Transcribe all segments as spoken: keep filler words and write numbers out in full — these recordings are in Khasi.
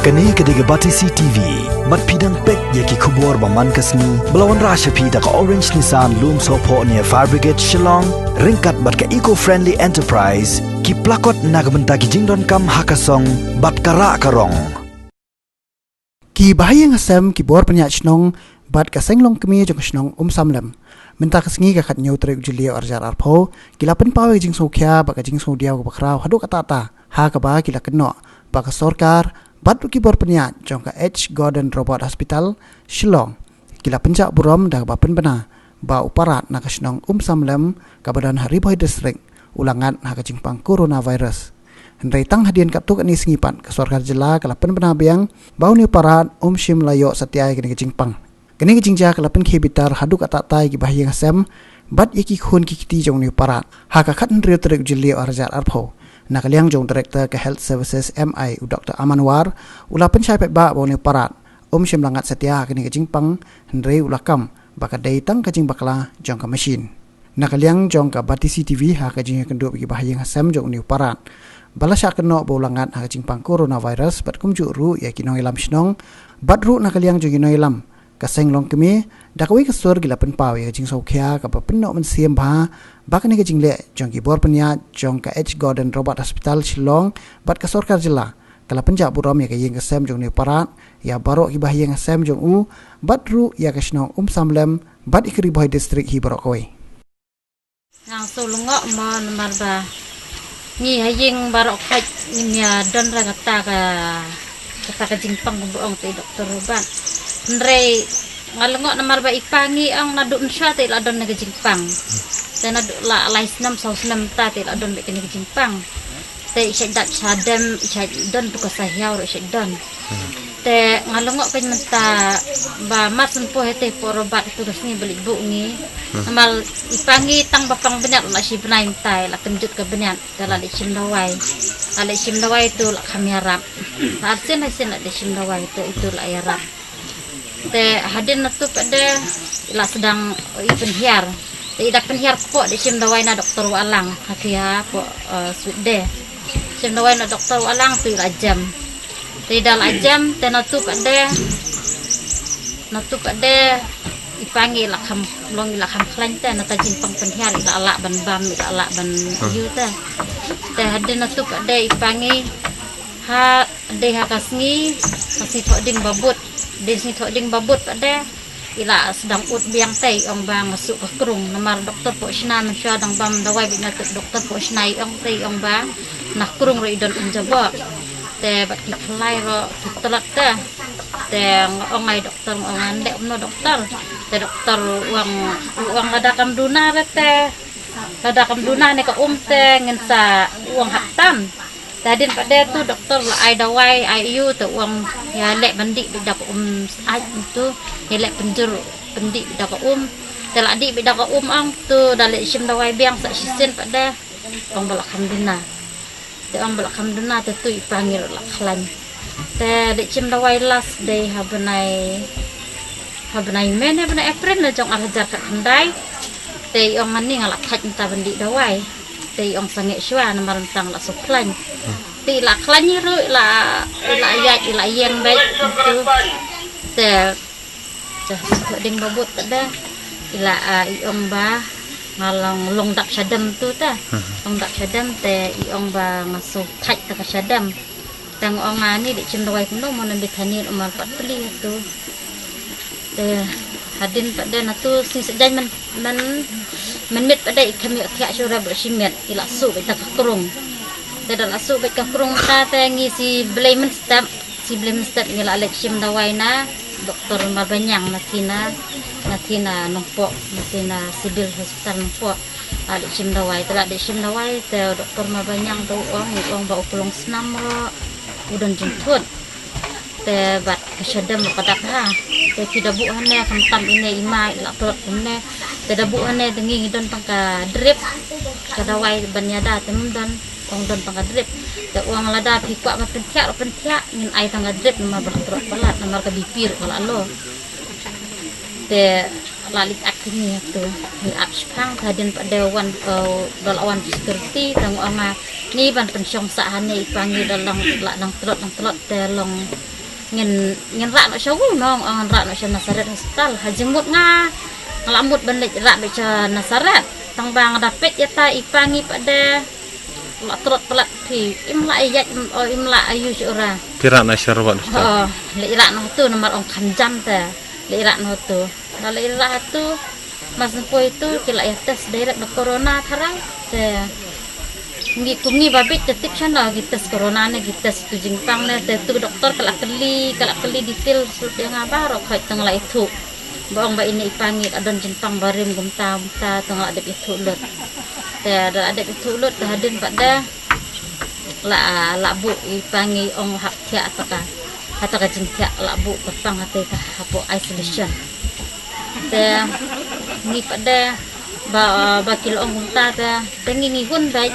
Kane ka dei ka Batesi T V. Bad phi dang peit ïa ki khubor ba man ka sngi ba la wanrah sha phi da ka Orange Nissan Lumsohphoh near Fire Brigade Shillong, ryngkat bad ka Eco Friendly Enterprise, ki plakot na ka bynta ki jingdonkam ha ka song bad ka rah ka rong. Ki bahaïing hasem, ki bor pynïaid shnong bad ka seng longkmie jong ka shnong Umsamlem, mynta ka sngi ka khathynñiew tarik u Jylliew arhajar arphew, ki la pynpaw ïa ka jingsngewkhia bad ka jingsngewdiaw kaba khraw haduh katta katta, ha kaba ki la kynnoh ba ka sorkar bad ruh ki bor pynïaid jong ka H Gordon Roberts Hospital Shillong ki la pynjah burom da kaba pynbna ba u parat na ka shnong Umsamlem kaba don ha Ri Bhoi District u la ngat ha ka jingpang coronavirus. Hynrei tang hadien katto katne sngi pat ka sorkar jylla ka la pynbna biang ba une u parat um shym la ïoh satia ïa kane ka jingpang. Kane ka jingjia ka la pynkhie bitar haduh katta katta ïa ki bahaïing hasem bad ïa ki khun ki kti jong une u parat. Ha ka khathynriew tarik u Jylliew arhajar arphew, na ka liang jong u Director ka Health Services M I u Doctor Amanwar u la pynshai paidbah ba une u parat um shym la ngat satia ha kane ka jingpang, hynrei u la kam ba ka dei tang ka jingbakla jong ka machine. Na ka liang jong ka Batesi T V, ha ka jingïakynduh bad ki bahaïing hasem jong une u parat ba la shah kynnoh ba u la ngat ha ka jingpang coronavirus bad kumjuh ruh ïa ki nongïalam shnong bad ruh na ka liang jong ki nongïalam ka seng longkmie, da kawei ka sur ki la pynpaw ïa ka jingsngewkhia kaba pynnoh mynsiem bha ba kane ka jingleh jong ki bor pynïaid jong ka H Gordon Roberts Hospital Shillong bad ka sorkar jylla ka la pynjah burom ïa ka ïing ka sem jong une u parat, ïa baroh ki bahaïing hasem jong u bad ruh ïa ka shnong Umsamlem bad ïa ka Ri Bhoi District hi baroh kawei. Nga sngewlyngngoh mo namar ba ngi ha ïing baroh khoit ngim ïa don re kata ka, kata ka jingpang kaba ong te i Doktor Robert. Hynrei nga lyngngoh namar ba i pa ngi ong naduh mynshuwa te i la don na ka jingpang. Te naduh la lai snem saw snem mynta te i la don bad kane ka jingpang. Te i shait dap shadem, i shait don tu ka sahiaw ruh i shait don. Te nga lyngngoh kein mynta ba mar shen poi hate poro bad tu ka sngi ba leit buh ngi. Namar i pa ngi tang ba pang bniat la shi bnai mynta, la kynjut ka bniat, te la leit shim dawai. La leit shim dawai tu la kham ïarap. La arsien arsien la leit shim dawai tu itu la ïarap. Te hadien natu pat de i la sdang i pynhiar. Te i da pynhiar kpoh de shim dawai na Doktor Wahlang. Ha ki hapoh, eh, Sweet Day. Shim dawai na Doktor Wahlang tu i la jem. Te i da la jem te natu pat de. Natu pat de i pa ngi i la kham long i la kham khlaiñ te nata jingpang pynhiar i la lah ban bam i la lah ban ïu te. Te hadien natu pat de i pa ngi ha dei ha ka sngi, ka sngi thoh ding babut. Dei sngi thoh ding babut pat de i la sdang ut biang te i ong ba nga suh ka krung. Namar doktor phohshna mynshuwa dang bam dawai bad nga tip doktor phohshna i ong te i ong ba na krung ruh i don um jaboh. Te bad ki khlai ruh ki tlot te. Te nga ong ai doktor, nga ong ande um no doktor. Te doktor u ong, u ong lada kam duna re te. Lada kam duna ne ka um te ngin sa u ong hap tam. Te hadien pat de tu doktor la ai dawai ai ïu te u ong ïa leh ban dih bad da ka um sait tu, ïa leh pynjur pynjur bad da ka um. Te la dih bad da ka um ong tu da leit shim dawai biang sa shisien pat de ong ba la kham duna. Te ong ba la kham duna te tu i pa ngi ruh la khlaiñ. Te leit shim dawai last dei ha bnai, ha bnai May ne bnai April ne jong ar hajar khatkhyndai. Te i ong ani nga la thait mynta ban dih dawai. Te i ong sangeh shuwa namar mynta nga la suk khlaiñ. Te i la khlaiñ i ruh i la, i la ïaid i la ïeng bad tu. Te te ding babut pat de i la, ah, i ong ba nga long long dap shadem tu te. Long dap shadem te i ong ba nga suk thait te ka shadem. Te nga ong ani dei shim dawai kumno mo na Bethany, umar pat pli tu. Te hadien pat de natu sngi Saitjaiñ man, man, man miet pat de i kham ïoh thiah shuh re bad shimet i la suh bad ka krung. Te da la suh bad ka krung ta te ngi shi blei mynstep, shi blei mynstep ngi la leit shim dawai na doktor Marbaniang na thina, na thina Nongpoh, na thina Civil Hospital Nongpoh. La leit shim dawai, te la leit shim dawai te doktor Marbaniang te u ong, u ong ba u klong snam ruh u don jingthut. Te bad ka shadem ka dap ha. Te phi da buh hangne khamtam ine i ma i la tlot kumne. Te da buh hangne te ngi ngi don tang ka drip. Ka dawai ban ïada te mem don, ong don tang ka drip. Te ong lada phi kwah ban pynthiah ruh pynthiah ngin ai tang ka drip namar ba la tlot palat namar ka B P ruh ka la low. Te la leit ak ngi tu. Ngi ap shipang te hadien pat de wan, eh, da la wan security te nga ong ani ban pynshong sah hangne i pa ngi da long la dang tlot dang tlot te long Ngin, ngin rah noh sha u nong, ngin rah noh sha Nazareth Hospital. Ha jingmut nga, nga la mut ban leit rah beit sha Nazareth. Tang ba nga da peit ïa ta i pa ngi pat de. La trot palat phi, im lah ïaid, im, oh, im lah ïa u sha u ra. Phi rah noh sha Robert Hospital. Oh, leit rah noh tu namar ong kham jam te. Leit rah noh tu. Da leit rah tu. Mas poi tu ki la ïa test direct da corona tharai. Te ngi kum ngi ba bit te tip shano ki test corona ne ki test tu jingpang ne te tu doktor ka la kylli, ka la kylli detail sut ïa nga baroh khoit tang la ithuh. Ba ong ba ine i pa ngi ka don jingpang barim kumta kumta tang la dep ithuh lut. Te da la dep ithuh lut te hadien pat de la, la buh i pa ngi ong hap thiah ha ta ka, ha ta ka jingthiah la buh ka pang ha te ka hapoh isolation. Te ngi pat de ba, ba ki la ong kumta te, te ngi ngi hun beit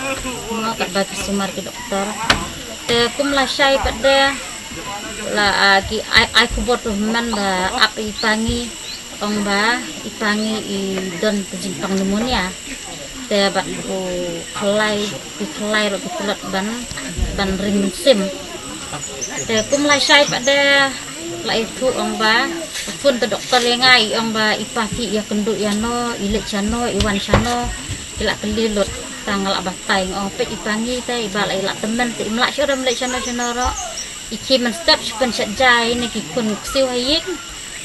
mo kat ba ki sumar ki doktor. Te kum la shai pat de la, ah, ki ai, ai khubor tu man ba ap i pa ngi ong ba i pa ngi i don te jingpang pneumonia. Te bad u khlai, u khlai ruh ki tlot ban, ban ring mynsiem. Te kum la shai pat de la ithuh ong ba, phone te doktor ïa nga i ong ba i pa phi ïa kynduh ïa no, i leit shano, i wan shano, i la kylli lut. Tang la batai ong peit i pa ngi te i ba la i la tymmen te im lah shuh ram leit shano shano ruh. I khie mynstep shu pynshet jai ne ki khun ksiew ha ïing.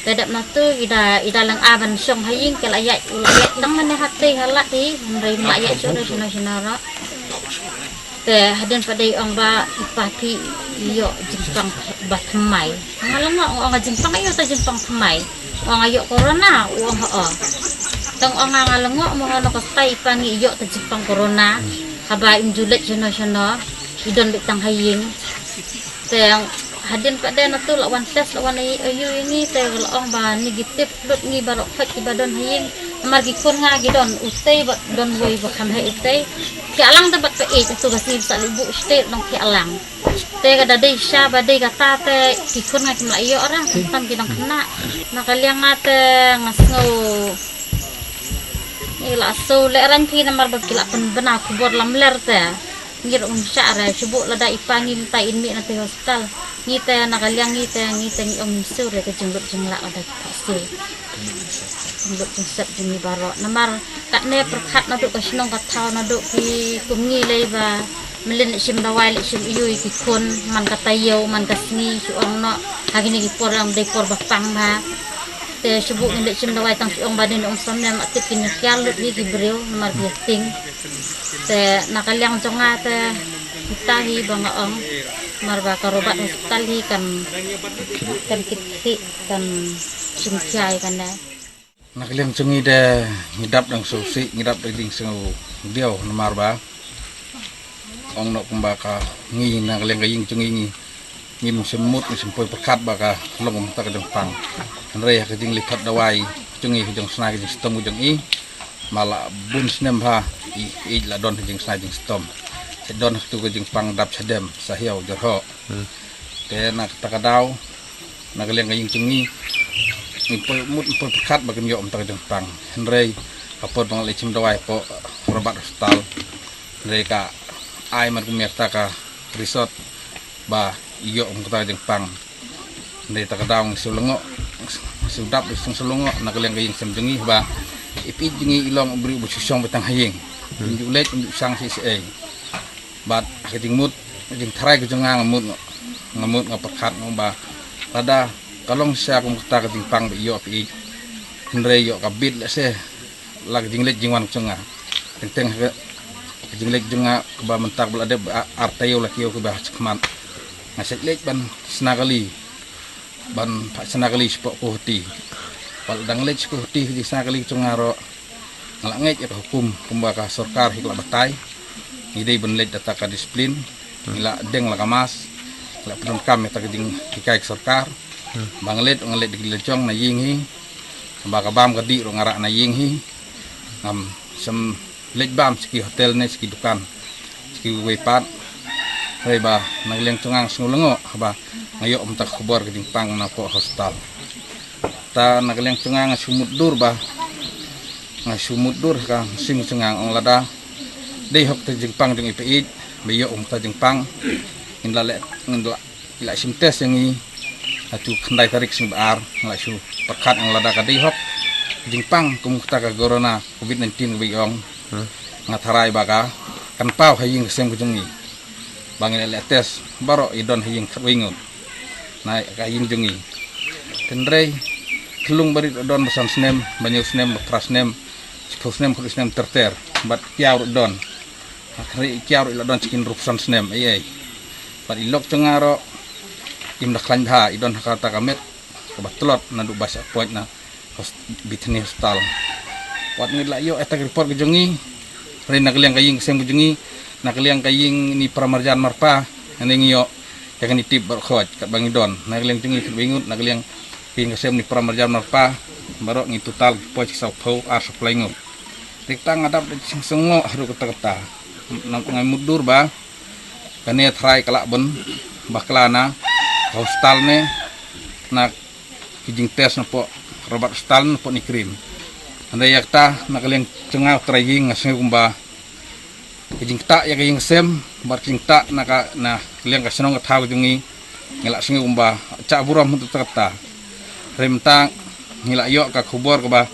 Te dep na tu i da, i da lang a ban shong ha ïing ki la ïaid, u la ïaid tang mane ha tei ha lad hi, hynrei im lah ïaid shuh ram shano shano ruh. Te hadien pat de i ong ba i pa phi i ïoh jingpang ba thymmai. Nga la ong, ong jingpang ïoh ta jingpang thymmai. Ong ïoh corona, u ong ha o. Tang ong nga la ong mo ha no ka stai i pa ngi ïoh ta jingpang corona. Haba im ju leit shano shano, i don beit tang ha ïing. Te hadien pat de na tu la wan test la wan ai, ai ïa ngi te la ong ba negative lut ngi baroh khoit ki ba don ha ïing. Namar ki khun nga ki don utei bad don wei ba kham heh utei. Ki alang te bad pa ej tu ka sngi sa li buh state nong ki alang. Te ka da dei sha ba dei kata te ki khun nga kim lah ïoh ra, tam ki dang khynnah. Na ka liang nga te nga sngew ngi la sngew lehraiñ phi namar ba ki la pynbna khubor lamler te. Ngi ruh ngim shah re, shu buh lada i pa ngi mynta in mih na te hospital. Ngi te na ka liang ngi te, ngi te ngi ong ngim siew re ka jinglut jinglah lada ki phah siew. Jinglut jingsep jong ngi baroh. Namar katne pyrkhat naduh ka shnong ka thaw naduh ki kum ngi lei ba mlien leit shim dawai leit shim ïu ïa ki khun man ka taïew man ka sngi shu ong noh. Ha kine ki por ong dei por ba pang bha. Te shu buh ngin leit shim dawai tang shu ong ba dei ne ong samlem, ma tip kin ïa kiar lut hi ki briew namar ki ïa ting. Te na ka liang jong nga te kita hi ba nga ong namar ba ka Robert Hospital hi kan, kan kit khlieh kan shim khia ïa kane. Na ka liang jong ngi te ngi dap dang sngewsih, ngi dap dang ding sngewdiaw namar ba ong noh kumba ka ngi na ka liang ka ïing jong ngi ngi ngim shym mut, ngim shym poi pyrkhat ba ka long kumta ka jingpang. Hynrei ha ka jingleit thad dawai jong ngi, ka jingsna ka jingshitom ka jong i, ma la bun snem bha i, i la don ka jingsna jingshitom. Sa don ha tu ka jingpang dap shadem sa hiaw jorho. Hmm. Te na kata ka daw na ka liang ka ïing jong ngi ngim poi mut, ngim poi pyrkhat ba kin ïoh kumta ka jingpang. Hynrei ha por ba nga leit shim dawai hapoh Robert Hospital, hynrei ka ai mar kumta ka result ba ïoh kumta ka jingpang. Hynrei ta ka daw ngi shu lyngngoh, shu dap, shu lyngngoh na ka liang ka ïing sem jong ngi ba i phi jong ngi i long u briew ba shu shong ba tang ha ïing. Hmm. Im ju leit, im ju shang shi shi ei. Bad ha ka jingmut, ka jingtharai ka jong nga nga mut, nga mut nga pyrkhat nga ba lada ka long sha kumta ka jingpang ba ïoh phi. Hynrei ïoh ka bit lehse la ka jingleit jingwan ka jong nga. Teng teng ha ka jingleit jong nga kaba mynta ba la dep ar taïew la taïew kaba ha khmat. Nga shet leit ban sna kali. Ban phah sna kali shapoh Guwahati. Wat la dang leit sha Guwahati ka jingsna kali ka jong nga ruh nga la ngeit ïa ka hukum kumba ka sorkar hi ka la batai. Ngi dei ban leit da ta ka disiplin. Ngi la deng la ka mask. Ngi la pyndonkam ïa ta ka jinghikai ka sorkar. Ba nga leit, nga leit da ki lajong na ïing hi. Ba ka bam ka dih ruh nga rah na ïing hi. Ngam shym leit bam sha ki hotel ne sha ki dukan, sha kiwei pat. Hynrei ba na ka liang jong nga nga sngew lyngngoh haba nga ïoh mynta ka khubor ka jingpang napoh hospital. Ta na ka liang jong nga nga shu mutdur ba, nga shu mutdur ha ka mynsiem jong nga, nga ong lada dei hok ta jingpang jong i phi ba ïoh mynta jingpang. Ngin la leh, ngin la, la shim test ïa ngi. Hatu khyndai tarik sngi ba ar nga la shu pyrkhat ong lada ka dei hok jingpang kum kata ka corona covid nineteen ka ba i ong. Nga tharai ba ka kan paw ha ïing ka sem ka jong ngi ba ngi la leh test baroh i don ha ïing khatwei ngut na ka ïing jong ngi. Tynrei thlung barit don ba san snem, ba hynñiew snem, ba phra snem, shiphew snem, khatwei snem ter ter, bad kiaw ruh don. Hynrei kiaw ruh i la don chikin ruh san snem ei ei. Bad i lok jong nga ruh im da khlaiñ bha, i don ha kata ka met kaba tlot naduh ba sah poi na hos-, Bethany Hospital. Wat ngi la ïoh ïa ka report ka jong ngi. Hynrei na ka liang ka ïing ka sem ka jong ngi, na ka liang ka ïing ni para marjan marpa, ngi ïoh ïa kane tip baroh khoit katba ngi don. Na ka liang jong ngi khatwei ngut, na ka liang ka ïing ka sem ni para marjan marpa, baroh ngi total ki poi ki sawphew ar sawphew lai ngut. Te kata nga dap da jingsngew haduh katta katta. Nga mutdur ba kane tharai ka lah ban bakla na ka hospital ne na ki jingtest na poh Robert Hospital ne poh Nikrim. Hynrei ïa kata na ka liang jong nga u trai ïing nga sngew kumba ka jingktah ïa ka ïing sem bad ka jingktah na ka, na ka liang ka shnong ka thaw ka jong ngi, ngi la sngew kumba chah burom hynta katta. Hynrei mynta ngi la ïoh ka khubor kaba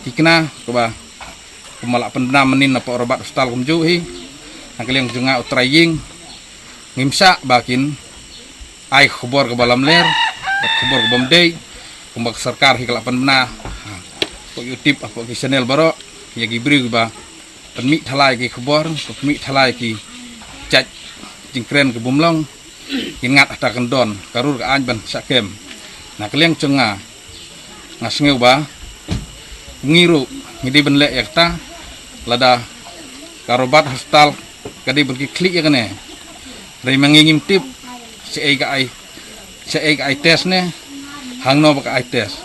thikna kaba kumba la pynbna mynnin na poh Robert Hospital kumjuh hi. Na ka liang jong nga u trai ïing ngim shah ba kin ai khubor kaba lamler, bad khubor kaba ym dei kumba ka sorkar hi ka la pynbna. Ha, poh YouTube, ha poh ki channel baroh, ïa ki briew kiba pynmih thala ïa ki khubor, pynmih thala ïa ki jait jingkren ki bym long, kin ngat hata kan don ka rur ka aiñ ban shah kem. Na ka liang jong nga, nga sngew ba ngi ruh ngi dei ban leh ïa kata, lada ka Robert Hospital ka dei ban ki khlieh ïa kane. Hynrei ma ngi ngim tip shaei ka ai, shaei ka ai test ne hangno ba ka ai test.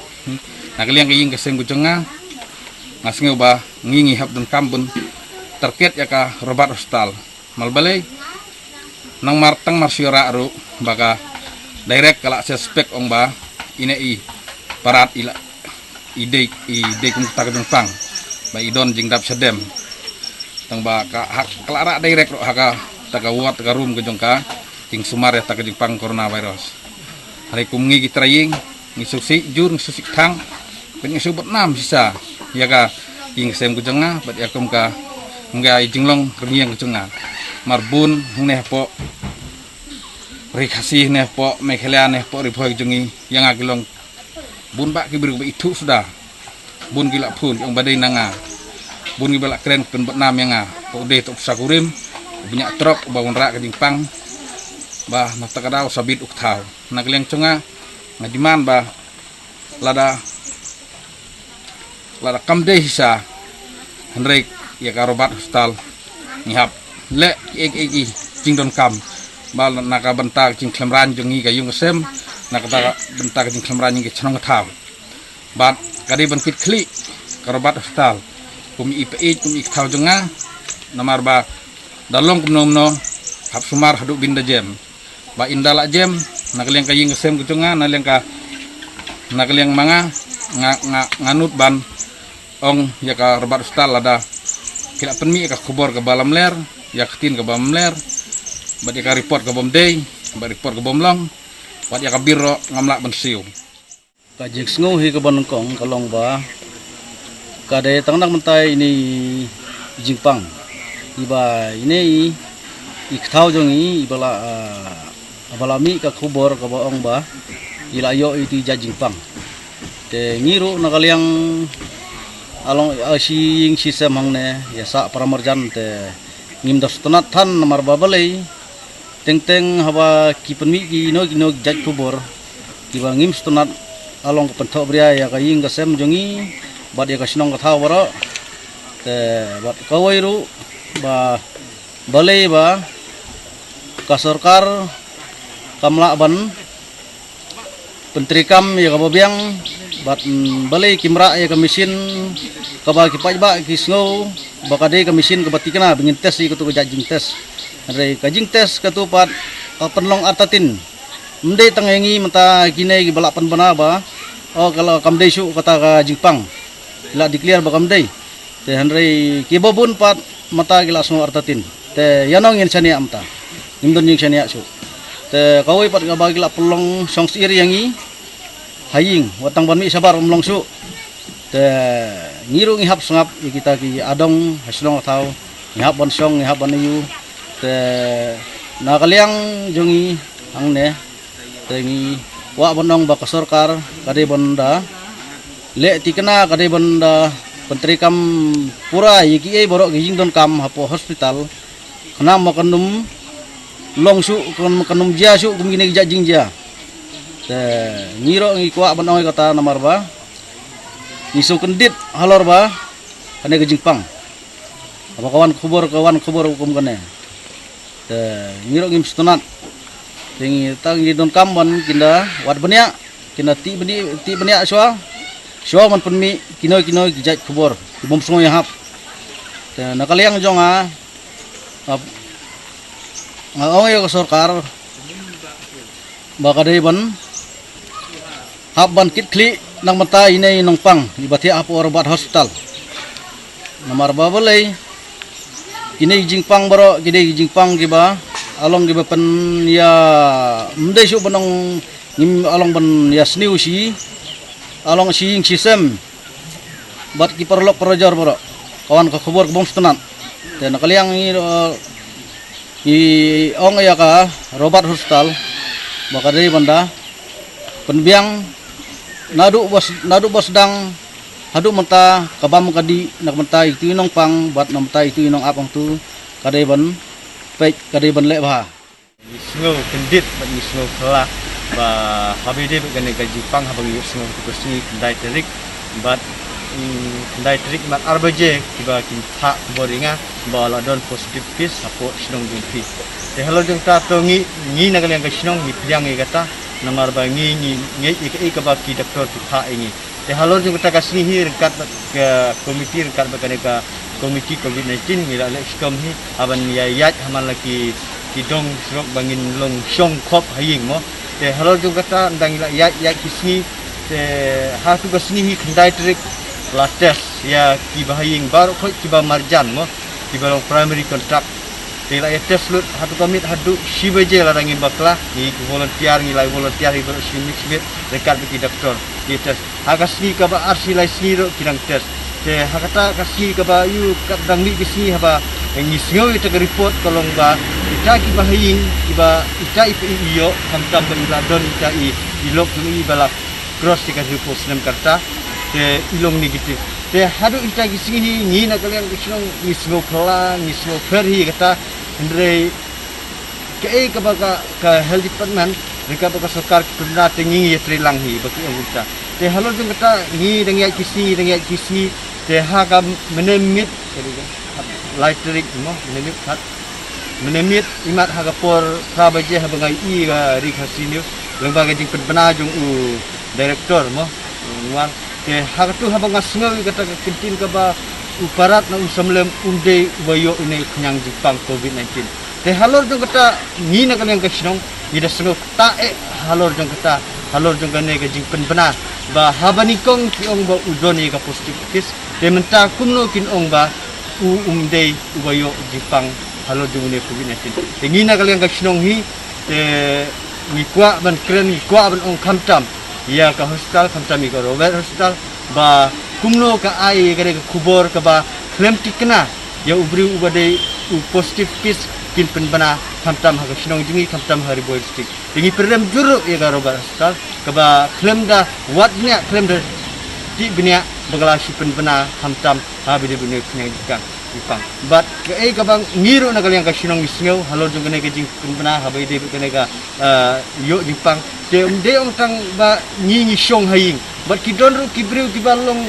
Na ka liang ka ïing ka sem ka jong nga, nga sngew ba ngi ngi hap donkam ban target ïa ka Robert Hospital. Namar balei, nangmar tang mar shu ïarap ruh ba ka direct ka la suspect ong ba ine i parat i la, i dei, i dei kum kata ka jingpang ba i don jingdap shadem. Tang ba ka, ha, ka la rah direct ruh ha kata ka ward, ka room ka jong ka jingsumar ïa kata ka jingpang coronavirus. Hynrei kum ngi ki trai ïing ngi sngewsih jur, ngi sngewsih kthang, bad ngi sngewbha nam shisha ïa ka ïing ka sem ka jong nga bad ïa kum ka, kum ka jinglong rmiang ka jong nga. Namar bun hangne hapoh Ri Khasi, hangne hapoh Meghalaya, hangne hapoh Ri Bhoi ka jong ngi, ïa nga ki long bun bah ki briew ba ithuh suda. Bun ki la phone ki ong ba dei na nga. Bun ki ba la kren pynbha nam ïa nga. Ba u dei uto u pisa kurim, u bniah trok, uba wanrah ka jingpang. Ba na kata ka daw sa bit u kthaw. Na ka liang jong nga, nga demand ba lada, lada kam dei shisha, hynrei ïa ka Robert Hospital ngi hap leh kiei kiei ki jingdonkam ba na ka bynta ka jingkhlem raiñ jong ngi ka ïing ka sem, na ka bynta ka jingkhlem raiñ ngi ka chnong ka thaw. Bad ka dei ban kit khlieh ka Robert Hospital kum i peit, kum i kthaw jong nga. Namar ba da long kumno kumno, hap sumar haduh ba in da jem. Ba in da lah jem, na ka liang ka ïing ka sem ka jong nga, na liang ka, na ka liang ma nga, nga, nga, nga nud ban ong ïa ka Robert Hospital lada ki la pynmih ïa ka khubor kaba lamler, ïa ka ktien kaba lamler, bad ïa ka report kaba ym dei, bad report kaba ym long, bad ïa ka bill ruh ngam lah ban siew. Ka jingsngew hi kaba nyngkong ka long ba ka dei tang na ka bynta ine i jingpang. Iba ine i, i kthaw jong ngi, iba la, ah, ba la mih ka khubor kaba ong ba i la ïoh ito i jait jingpang. Te ngi ruh na ka liang, ah, long, ah, shi ïing shi sem hangne, ïa sah para marjan te ngim da sngewtynnat than namar ba balei. Teng teng haba ki pynmih kino kino ki jait khubor kiba ngim sngewtynnat, ka long ka pynthohbria ïa ka ïing ka sem jong ngi bad ïa ka shnong ka thaw baroh. Te bad kawei ruh ba balei ba ka sorkar kam lah ban pyntreikam ïa kaba biang, bad, mm, balei kim rah ïa ka machine kaba ki paidbah ki sngew ba ka dei ka machine kaba thikna ba ngin test ïa kato ka jait jingtest. Hynrei ka jingtest kato pat ka pynlong artatien. Ym dei tang ïa ngi mynta kine kiba la pynbna ba, oh, ka la kam dei shuh kata ka jingpang, la declare ba kam dei. Te hynrei kiba bun pat mynta ki la sngew artatien. Te ïano ngin shaniah mynta? Ngim don jingshaniah shuh. Te kawei pat kaba ki la pynlong shong syiar ïa ngi, ha ïing, wat tang ban mih shabar ym long shuh. Te ngi ruh ngi hap sngap ïa kita ki adong ha shnong ha thaw, ngi hap ban shong, ngi hap ban ïoh. Te na ka liang jong ngi hangne, te ngi kwah ban ong ba ka sorkar ka dei ban da leh tikna, ka dei ban da pyntreikam pura ïa kiei baroh ki jingdonkam hapoh hospital, khnang ba kan ym long shuh, kan, kan ym jia shuh kum kine ki jait jingjia. Te ngi ruh ngi kwah ban ong ïa kata namar ba ngi sngewkyndit halor ba kane ka jingpang. Haba ka wan khubor, ka wan khubor kum kane, te ngi ruh ngim sngewtynnat. Te ngi tang ngi donkam ban kin da wad bniah, kin da tih bniah, tih bniah shuwa, shuwa ban pynmih kino kino ki jait khubor ki bym sngew ïahap. Te na ka liang jong nga, nga, nga ong ïa ka sorkar ba ka dei ban hap ban kit khlieh na ka bynta ine i nongpang iba thiah hapoh Robert Hospital. Namar ba balei, kine ki jingpang baroh ki dei ki jingpang kiba long kiba pynïa, ym dei shuh ban ong ngim long ban ïasniew shi, long shi ïing shi sem bad ki paralok parajor baroh. Ka wan ka khubor ka bym sngewtynnat. Te na ka liang ngi, eh, ngi ong ïa ka Robert Hospital ba ka dei ban da pynbiang naduh ba s-, naduh ba sdang haduh mynta, ka bam ka dih na ka bynta itu i nongpang bad na ka bynta itu i nongap hangtu, ka dei ban peit, ka dei ban leh bha. Ngi sngewkyndit bad ngi sngewphylla ba haba ïadei bad kane ka jingpang, haba ngi ïohsngew ha ka sngi khyndai tarik bad, mm, khyndai tarik bad ar baje kiba kin phah khubor ïa nga ba la don positive case hapoh shnong jong phi. Te halor jong kata to ngi, ngi na ka liang ka shnong ngi pdiang ïa kata, namar ba ngi, ngi ngeit ïa kaei kaba ki doktor ki phah ïa ngi. Te halor jong kata ka sngi hi ryngkat bad ka komiti, ryngkat bad kane ka komiti covid nineteen, ngi la leh shitom hi ha ban ïa ïaid ha man la ki, ki dong surok ba ngin long shong khop ha ïing mo. Te halor jong kata ynda ngi la ïaid, ïaid ki sngi, te ha tu ka sngi hi khyndai tarik la test ïa kiba ha ïing baroh khoit kiba marjan mo, kiba long primary contact. Te la ïa test lut ha tu ka miet haduh shi baje lada ngim bakla, ngi ki volunteer, ngi la volunteer hi baroh shi miet shi miet ryngkat bad ki doktor. Ki test ha ka sngi kaba ar shi lai sngi ruh ki dang test. Te ha kata ka sngi kaba ïoh kat dang mih ki sngi haba ngi sngew ïa ka report ka long ba kita kiba ha ïing, kiba ita i, i ïoh, khamtam ba i la don ita i, i lok jong i ba la cross ïa ka thirty-four snem ka rta, te i long negative. Te haduh ita ki sngi hi ngi na ka liang ka shnong ngi sngewphylla, ngi sngewpher hi kata, hynrei kaei kaba ka, ka health department ryngkat bad ka sorkar ki pynbna te ngi ngi ïatrei lang hi ba ki ong kumta. Te halor jong kata ngi dang ïaid ki sngi, dang ïaid ki sngi, te ha ka mynne miet, lai tarik mo, mynne miet kat, mynne miet imat ha ka por phra baje haba nga ïohi ïa ka Ri Khasi News lyngba ka jingpynbna jong u director mo, u Anwar. Te ha katu haba nga sngew ïa kata ka kyntien kaba u parat na u samlem um dei uba ïoh ïa une u khñiang jingpang covid nineteen. Te halor jong kata ngi na ka liang ka shnong ngi da sngew ktah eh halor jong kata, halor jong kane ka jingpynbna ba haba nyngkong ki ong ba u don ïa ka positive case, te mynta kumno kin ong ba u um dei uba ïoh jingpang halor jong une covid nineteen. Te ngi na ka liang ka shnong hi, te ngi kwah ban kren, ngi kwah ban ong khamtam ïa ka hospital, khamtam ïa ka Robert Hospital, ba kumno ka ai ïa kane ka khubor kaba khlem tikna ïa u briew uba dei u positive case kin pynbna khamtam ha ka shnong jong ngi, khamtam ha Ri Bhoi District. Te ngi pyrem jur ruh ïa ka Robert Hospital kaba khlem da wad bniah, khlem da tih bniah ba ka la shu pynbna khamtam ha ba ïadei bad une u khñiang jingpang. Bad kaei kaba ngi ruh na ka liang ka shnong ngi sngew halor jong kane ka jingpynbna haba ïadei bad kane ka, ah, ïoh jingpang. Te ym dei ong tang ba ngi ngi shong ha ïing, bad ki don ruh ki briew kiba long,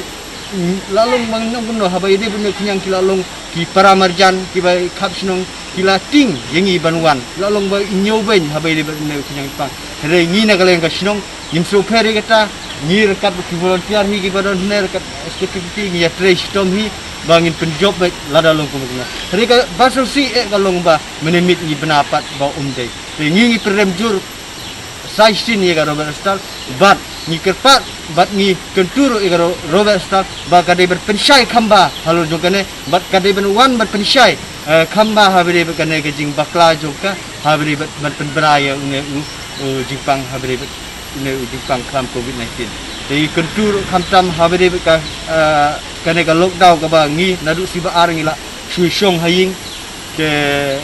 mm, la long ba ngi ong kumno, haba ïadei bad une u khñiang ki la long ki para marjan, kiba khap shnong, ki la tieng ïa ngi ban wan, la long ba i ñiewbeiñ haba ïadei bad une u khñiang jingpang. Hynrei ngi na ka liang ka shnong ngim sngewpher ïa kata, ngi ryngkat bad ki volunteer hi kiba don hangne ryngkat S K P P T ngi ïatrei shitom hi ba ngin pynjop beit lada long kumno kumno. Hynrei kaba sngewsih eh ka long ba mynne miet ngi bna pat ba um dei. Te ngi ngi pyrem jur sa shisien ïa ka Robert Hospital bad ngi kyrpad bad ngi kyntu ruh ïa ka Ro-, Robert Hospital ba ka dei ban pynshai kham bha halor jong kane, bad ka dei ban wan ban pynshai, eh, kham bha haba ïadei bad kane ka jingbakla jong ka, haba ïadei bad ban pynbna ïa une u, u jingpang haba ïadei bad ne u jingpang khlam covid nineteen. Te ngi kyntu ruh khamtam haba dei bad ka, ah, kane ka lockdown kaba ngi naduh shi ba ar ngi la shu shong ha ïing. Te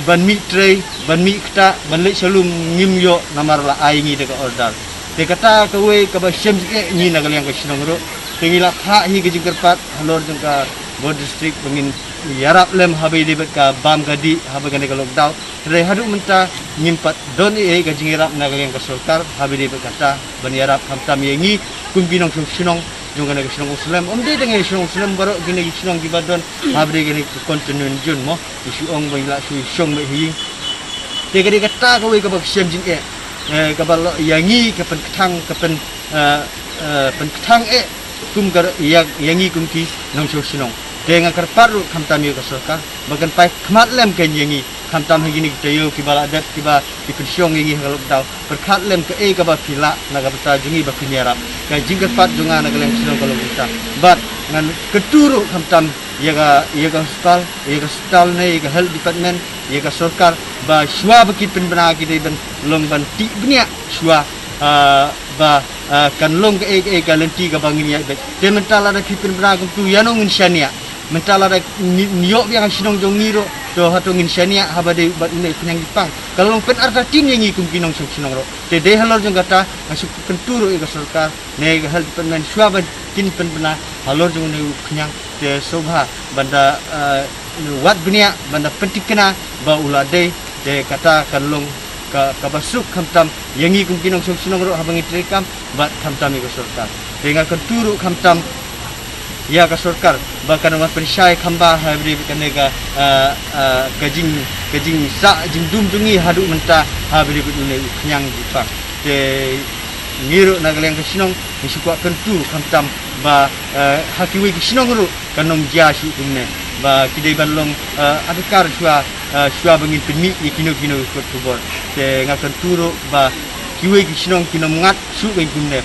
ban mih trei, ban mih ktah, ban leit sha lum ngim ïoh namar la ai ngi da ka order. Te kata kawei kaba shem jingeh ngi na ka liang ka shnong ruh. Te ngi la phah hi ka jingkyrpad halor jong ka Bor District ba ngin ïarap lem haba ïadei bad ka bam ka dih haba kane ka lockdown. Hynrei haduh mynta ngim pat don ei ei ka jingïarap na ka liang ka sorkar haba ïadei bad kata ban ïarap khamtam ïa ngi kum ki nongshong shnong jong kane ka shnong Umslem. Ym dei tang ïa shnong Umslem, baroh kine ki shnong kiba don haba ïadei kane ka constituency mo. Ki shu ong ba ngi la shu shong beit ha ïing. Te ka dei kata kawei kaba ka shem jingeh, eh, kaba la ïa ngi ka pynkthang, ka pyn, eh, eh, pynkthang eh kum ka ïa, ïa ngi kum ki nongshong shnong. Te nga kyrpad ruh khamtam ïa ka sorkar ba kan peit khmat lem kein ïa ngi khamtam ha kine ki taïew kiba la dep kiba ki pynshong ïa ngi ha ka lockdown. Pyrkhat lem kaei kaba phi lah na ka bynta jong ngi ba phin ïarap. Ka jingkyrpad jong nga na ka liang shnong ka long kumta. Bad ngan kyntu ruh khamtam ïa ka, ïa ka hospital, ïa ka hospital ne ïa ka health department, ïa ka sorkar ba shuwa ba ki pynbna ki dei ban long ban tih bniah shuwa, ah, ba, ah, kan long kaei kaei ka lynti kaba ngin ïaid beit. Te mynta lada phi pynbna kumtu ïano ngin shaniah. Mynta lada ngi, ngi ïoh biang ha shnong jong ngi ruh, to hato ngin shaniah haba dei bad une u khñiang jingpang. Ka long pynartatien ïa ngi kum ki nongshong shnong ruh. Te dei halor jong kata nga shu kyntu ruh ïa ka sorkar ne ka health department shuwa ba kin pynbna halor jong une u khñiang. Te sngewbha ban da, eh, wad bniah, ban da pynthikna ba u la dei. Te kata kan long ka, kaba suk khamtam ïa ngi kum ki nongshong shnong ruh haba ngi trei kam bad khamtam ïa ka sorkar. Te nga kyntu ruh khamtam ïa ka sorkar ba kan wan pynshai khamba haba ïadei bad kane ka, ah, ah, ka jing, ka jingsah jingdum jong ngi haduh mynta haba ïadei bad une u khñiang jingpang. Te ngi ruh na ka liang ka shnong ngi shu kwah kyntu khamtam ba, eh, ha kiwei ki shnong ruh kan ym jia shuh kumne ba ki dei ban long, eh, adkar shuwa, eh, shuwa ba ngin pynmih ïa kino kino ki kot khubor. Te nga kyntu ruh ba kiwei ki shnong kin ym ngat shuh kein kumne.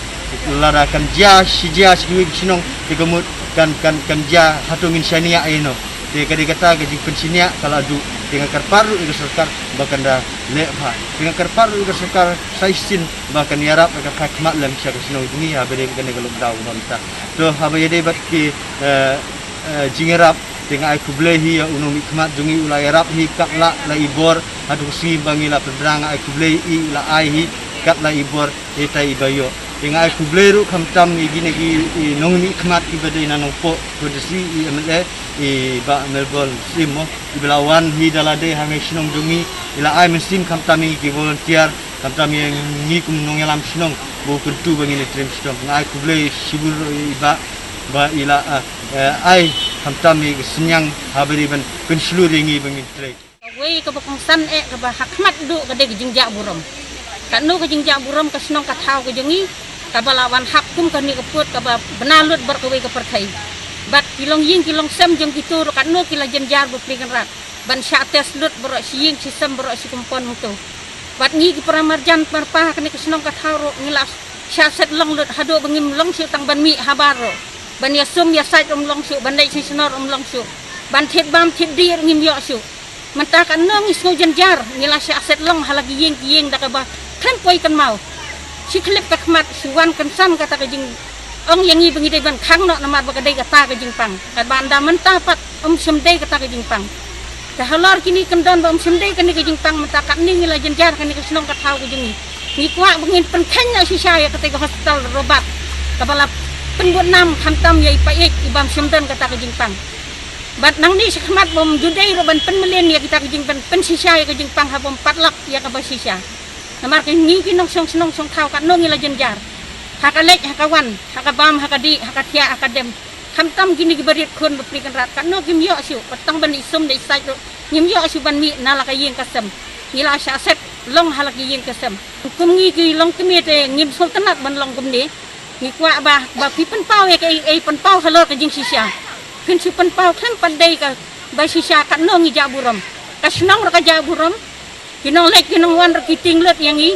Lada kan jia shi jia sha kiwei ki shnong te ka mut kan, kan, kan jia hato ngin shaniah ïano. Te ka dei kata ka jingpynshaniah ka la duh. Te nga kyrpad ruh ïa ka sorkar ba kan da leh bha. Te nga kyrpad ruh ïa ka sorkar sa shisien ba kan ïarap ïa ka phai khmat lem sha ka shnong jong ngi haba ïadei bad kane ka lockdown ba mynta. To haba ïadei bad ki, eh, eh, jingïarap te nga ai khublei hi ïa u nongmihkhmat jong ngi u la ïarap hi katba la i bor haduh ka sngi ba ngi la pynbna, nga ai khublei ïa i, u la ai hi katba la i bor ïa ita i ba ïoh. Te nga ai khublei ruh khamtam ïa kine ki, i nongmihkhmat kiba dei na Nongpoh, khublei ïa i M L A i Bah Melbon Sim mo, iba la wan hi da lade hangne shnong jong ngi, i la ai mynsiem khamtam ïa ngi ki volunteer, khamtam ïa ngi kum nongïalam shnong ba u kyntu ba ngin ïa trei shitom. Nga ai khublei shibun ruh ïa i Bah ba i la, ah, eh, ai khamtam ïa ka synñiang haba ïadei ban pynshlur ïa ngi ba ngin trei. Kawei kaba kongsan eh kaba ha khmat duh ka dei ka jingjah burom. Katno ka jingjah burom ka shnong ka thaw ka jong ngi kaba la wan hap kum kane ka pud kaba bna lut baroh kawei ka pyrthei. Bad ki longïing ki longsem jong kito ruh katno ki la jynjar bapli kynrad ban shah test lut baroh shi ïing shi sem baroh shi compound hangto. Bad ngi ki para marjan marpa ha kane ka shnong ka thaw ruh ngi la shah set long lut haduh ba ngim long shuh tang ban mih habar ruh. Ban ïasum ïasaid ruh ym long shuh, ban leit sha shnong ruh ym long shuh. Ban thied bam thied dih ruh ngim ïoh shuh. Mynta katno ngi sngew jynjar, ngi la shah set long ha la ki ïing ki ïing da kaba khlem poi kynmaw. Shi khyllipmat ka khmat, shi wan kynsan kata ka jingong ïa ngi ba ngi dei ban khang noh namar ba ka dei kata ka jingpang. Katba ynda mynta pat ym shym dei kata ka jingpang. Te halor kine ki kyndon ba ym shym dei kane ka jingpang mynta katne ngi la jynjar kane ka shnong ka thaw ka jong ngi. Ngi kwah ba ngin pynkheiñ noh shisha ïa kata ka hospital Robert. Kaba la pynbud nam khamtam ïa i paid i bym shym don kata ka jingpang. Bad nangne shakhmat ba ym ju dei ruh ban pynmlien ïa kita ki jing, ban pynshisha ïa ka jingpang haba ym patlak ïa kaba shisha. Namar ka ngi ki nongshong shnong shong thaw katno ngi la jynjar. Ha ka leit, ha ka wan, ha ka bam, ha ka dih, ha ka thiah, ha ka dem. Khamtam kine ki barit khun bapli kynrad katno kim ïoh shuh, ba tang ban isum da isaid ruh ngim ïoh shuh ban mih na la ka ïing ka sem. Ngi la shah set long ha la ka ïing ka sem. Kum ngi ki long kmie te ngim sngewtynnat ban long kumne. Ngi kwah ba, ba phi pynpaw ïa kaei kaei, pynpaw halor ka jingshisha. Phin shu pynpaw khlem pat dei kaba shisha katno ngi jah burom. Ka shnong ruh ka jah burom. Ki nongleit ki nongwan ruh ki tieng lut ïa ngi.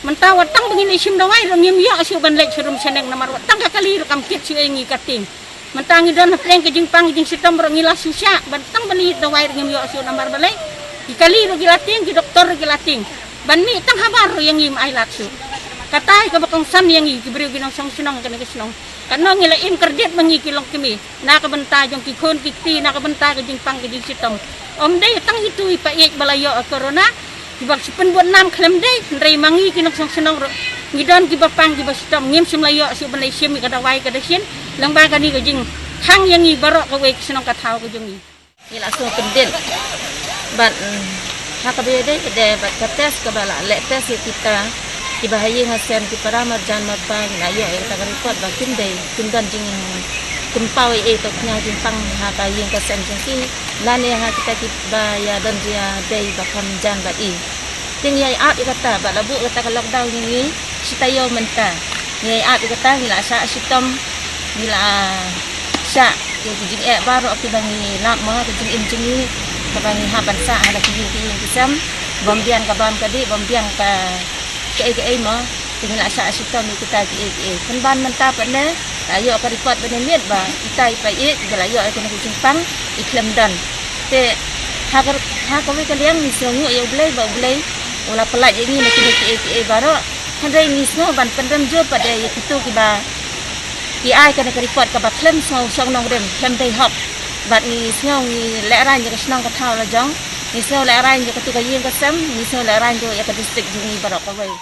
Mynta wat tang ba ngin ïa shim dawai ruh ngim ïoh shuh ban leit sha rum sha neng namar wat tang ka kali ruh kam kit shuh ïa ngi ka tieng. Mynta ngi don hapdeng ka jingpang jingshitom ruh ngi la shu shah, wat tang ban ïa dawai ruh ngim ïoh shuh namar balei. Ki kali ruh ki la tieng, ki doktor ruh ki la tieng. Ban mih tang habar ruh ïa ngi, ym ailad shuh. Katai kaba kongsan ïa ngi ki briew ki nongshong shnong kane ka shnong. Katno ngi la im kyrdiat ma ngi ki longkmie na ka bynta jong ki khun ki kti, na ka bynta ka jingpang ka jingshitom. Ym dei tang itu i païeit ba la ïoh corona, kiba shu pynbud nam khlem dei, hynrei ma ngi ki nongshong shnong ruh ngi don kiba pang kiba shitom, ngim shym la ïoh shuh ban leit shim ïa ka dawai ka dashin lyngba kane ka jingkhang ïa ngi baroh kawei ka shnong ka thaw ka jong ngi. Ngi la sngewkyndit bad, mm, ha kaba ïadei ka dei bad ka test kaba la leh test ïa kita kiba ha ïing ha sem, ki para marjan marpa, ngi la ïoh ïa kata ka report ba kim dei, kim don jingpynpaw ei ei, to kñia jingpang ha ka ïing ka sem jong ki lane ha kita kiba ïa don jingïadei ba kham jan bad i. Te ngi ïa ap ïa kata bad la buh kata ka lockdown ïa ngi shi taïew mynta. Ngi ïa ap ïa kata, ngi la shah shitom, ngi la shah ïa ki jingeh baroh kiba ngi lap mo, ka jingim jong ngi kaba ngi hap ban sah ha la ki ïing ki ïing ki sem, bym biang ka bam ka dih, bym biang ka kaei kaei mo. Te ngi la shah shitom ïa kita kiei kiei. Pynban mynta pat ne la ïoh ka report ba ne miet ba itai i païeit ba la ïoh ïa kane ka jingpang i khlem don. Te ha ka, ha kawei ka liang ngi sngewnguh ïa U Blei ba U Blei u la pyllait ïa ngi na kine kiei kiei baroh. Hynrei ngi sngew ban pynrem jur pat ïa kito kiba ki ai kane ka report kaba khlem sngew shong nongrim, khlem dei hok. Bad ngi sngew ngi lehraiñ ïa ka shnong ka thaw la jong, ngi sngew lehraiñ ïa katu ka ïing ka sem, ngi sngew lehraiñ ruh ïa ka district jong ngi baroh kawei.